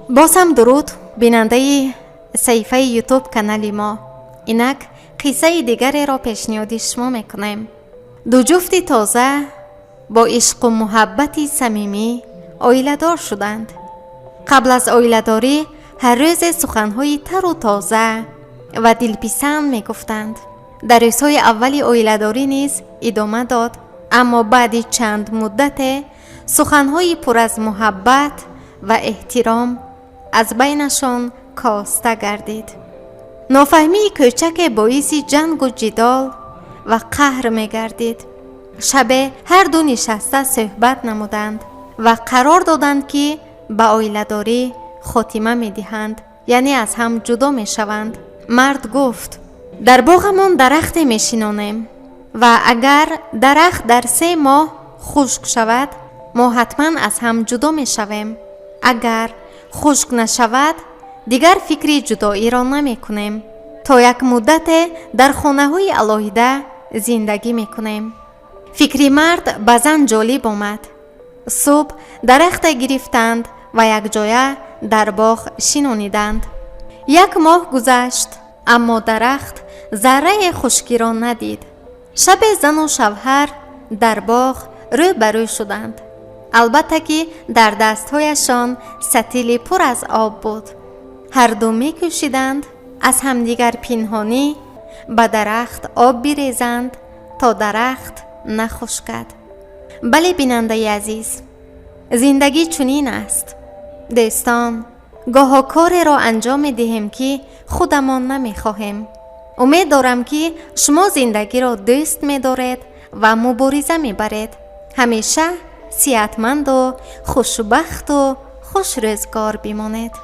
Боз ҳам дуруд, бинандаи саҳифаи Ютуб канали мо. Инак қиссаи дигареро пешниҳоди шумо мекунем. Ду ҷуфти тоза бо ишқу муҳаббати самимӣ оиладор шуданд. Қабл аз оиладорӣ ҳар рӯзе суханҳои тару тоза ва дилписанд мегуфтанд. Дар рӯзҳои аввали оиладорӣ низ идома дод, аммо баъди чанд муддате суханҳои пур аз муҳаббат ва эҳтиром аз байнашон коста гардид. Нофаҳмии кӯчаке боиси ҷангу ҷидол ва қаҳр мегардид. Шабе ҳарду нишаста суҳбат намуданд ва қарор доданд, ки ба оиладорӣ хотима медиҳанд, яъне аз ҳам ҷудо мешаванд. Мард гуфт: «Дар боғамон дарахте мешинонем ва агар дарахт дар 3 моҳ хушк шавад, мо ҳатман аз ҳам ҷудо мешавем. Агар хушк нашавад, дигар фикри ҷудоиро намекунем. То як муддате дар хонаҳои алоҳида зиндагӣ мекунем». Фикри мард ба зан ҷолиб омад. Субҳ дарахте гирифтанд ва якҷоя дар боғ шинониданд. Як моҳ гузашт, аммо дарахт заррае хушкиро надид. Шабе зану шавҳар дар боғ рӯ ба рӯ шуданд. Албатта ки дар дастҳояшон сатили пур аз об буд. Ҳарду мекӯшиданд аз ҳамдигар пинҳонӣ ба дарахт об бирезанд, то дарахт нахушкад. Бале, бинандаи азиз, зиндагӣ чунин аст. Дӯстон, гоҳо кореро анҷом медиҳем, ки худамон намехоҳем. Умед дорам, ки шумо зиндагиро дӯст медоред ва мубориза мебаред. Ҳамеша сиҳатманду хушбахту хушрӯзгор бимонед.